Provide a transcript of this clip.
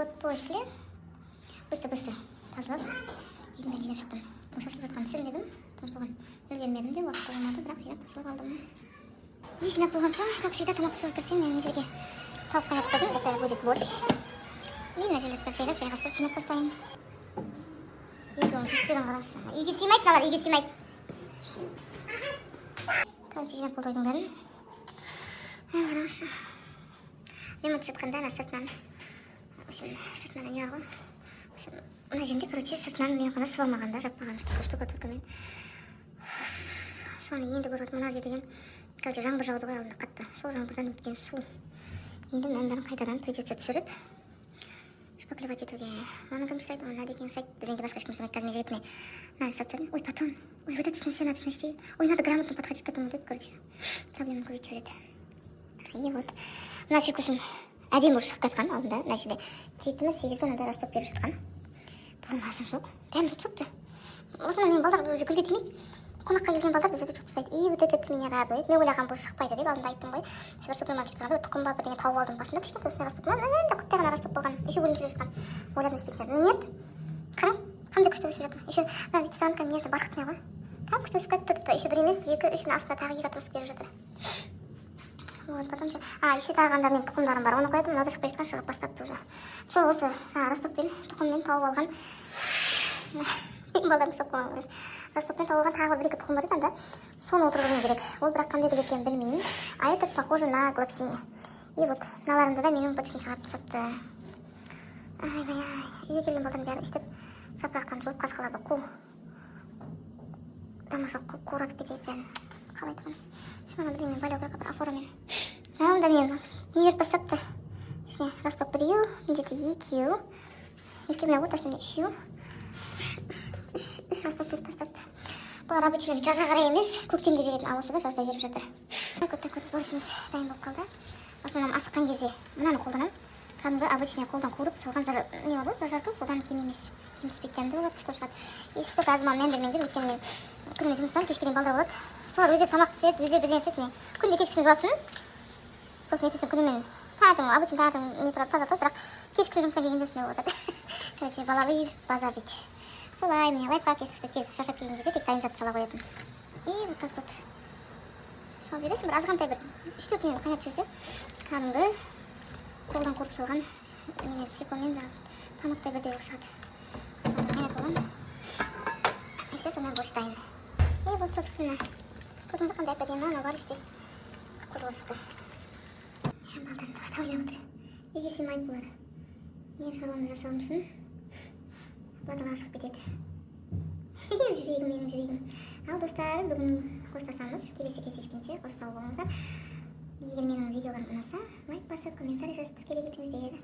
Вот после быстро быстро тазалап, үйдің бәрін жинап шықтым. Шашылып жатқанын түсірмедім, потому что оған үлгермедім де, уақыт та болмады, бірақ жинап, тазалап алдым. Үй жинап болған соң, как всегда, тамақ пісіріп кірсем, мен мына жерге тауық қайнатып қойдым, это будет борщ. И мына жерлерді бір жайлап жайғастырып, жинап тастаймын. Екеуінің түстерін қараңызшы, үйге сыймайды мыналар, үйге сыймайды. Короче, жинап болды үйдің бәрін. Қараңызшы, ремонт жасатқанда ана сыртынан, в общем, сыртынан не бар ғой, в общем, мына жерінде, короче, сыртынан не қылған, сыбамаған да, жаппаған штукатуркамен. Соны енді көріп отырмын. Мына жер деген, короче, жаңбыр жауды ғой алдында қатты, сол жаңбырдан өткен су. Енді мынаның бәрін қайтадан придется түсіріп, шпаклевать етуге. Оны кім жасайды? Оны Надекең жасайды, бізден де басқа ешкім жасамайды. Қазір мен жігітіме мынаны жасап тастадым. «Ой, потом, ой, вот это снести надо, снести, ой, надо грамотно подходить к этому», — деп, короче, проблеманы көбейтіп жібереді. И вот мына фикусым әдемі болып шығып кеткен. Алдында мына жерде жеті ме, сегіз бе мынандай росток беріп жатқан. Бүгін қарасам, жоқ, бәрін жұлып тастапты. В основном менің балдар уже гүлге тимейді, қонаққа келген балдар біздерді жұлып тастайды. И вот этот меня радует. Мен ойлағанмын, бұл шықпайды деп. Алдында айттым ғой, бір супермаркетке барғанда тұқым ба, бірдеңе тауып алдым. Басында кішкентай осындай росток, мынандай құттай ғана росток болған, еще өлімсіреп жатқан. Ойладым, өспейтін шығар. Нет, қараңыз, қандай күшті өсіп жатыр. Еще мына бүйтіп нежно, бархатный ғой, кәдімгі күшті өсіп кетті. Еще бір емес, екі, үш, мына астында тағы екі отросток беріп жатыр. Вот потом ше, а еще тағы анда менің тұқымдарым бар, оны қоятын. Мынау да шықпай жатқан, шығып бастапты уже. Сол осы жаңағы ростокпен, тұқыммен тауып алған, балдарым ұстап қойған емес, ростокпен тауып алған тағы бір екі тұқым бар еді анда, соны отырғызуым керек. Ол бірақ қандай гүл екенін білмеймін, а этот похоже на глоксиния. И вот мыналарымды да менің бытышын шығарып тастапты. Айбай ай, үйге келген балдардың бәрі өйстіп жапырақтан жұлып, қасқаларды қу, дымы жоқ қылып, қуратып кетеді бәрін. Қалай тұрамыз? Ана бірдеңе байлау керек бір опорамен. Мынау да мен не беріп бастапты ішіне. Росток біреу, мына жерде екеу, екеу, мына ортасында үшеу, үш, үш, үш, үш росток беріп бастапты. Бұлар обычно жазға қарай емес, көктемде беретін, ал осы да жазда беріп жатыр. Так вот, так вот, борщымыз дайын болып қалды. В основном асыққан кезде мынаны қолданамын. Кәдімгі обычный қолдан қуырып салған не бар ғой, зажарка, содан кем емес, кем түспейді, дәмді болады, күшті болып шығады. Если что, қазір маған мән бермеңдер, өйткені мен күнімен жұмыстан, кешке дейін балдар болады, солар өздері тамақ пісіреді, өздері бірдеңе істейді. Мен күнде кешкісін жуасың, сосын ертесің күнімен таңертең, обычно таңертең не тұрады, таза тұрады, бірақ кешкісін жұмыстан келгенде осындай болып жатады. Короче, балалы үй базар дейді, солай. Міне, лайфхак, если что, тез шаршап келген кезде тек дайын затты сала қоятын. И вот так вот салып жібересің, бір азғантай, бір 3-4 минут қайнатып жіберсе, кәдімгі қолдан қуырып салған немен, свекламен, жаңағы томаттай бірдей болып шығады. Қайнатып аламын, и все, сонымен борщ дайын. И вот, собственно, көрдіңіз бе, қандай әп әдемі, анау бар іште қып қызыл болып шықты. Балдарым далада ойнап отыр, үйге сыймайды бұлар. Ең шаруамды жасауым үшін бұлар далаға шығып кетеді. Жүрегім менің, жүрегім. Ал, достар, бүгін қоштасамыз. Келесі кездескенше қош, сау болыңыздар. Егер менің видеоларым ұнаса, лайк басып, комментарий жазып, тіркеле кетіңіздер.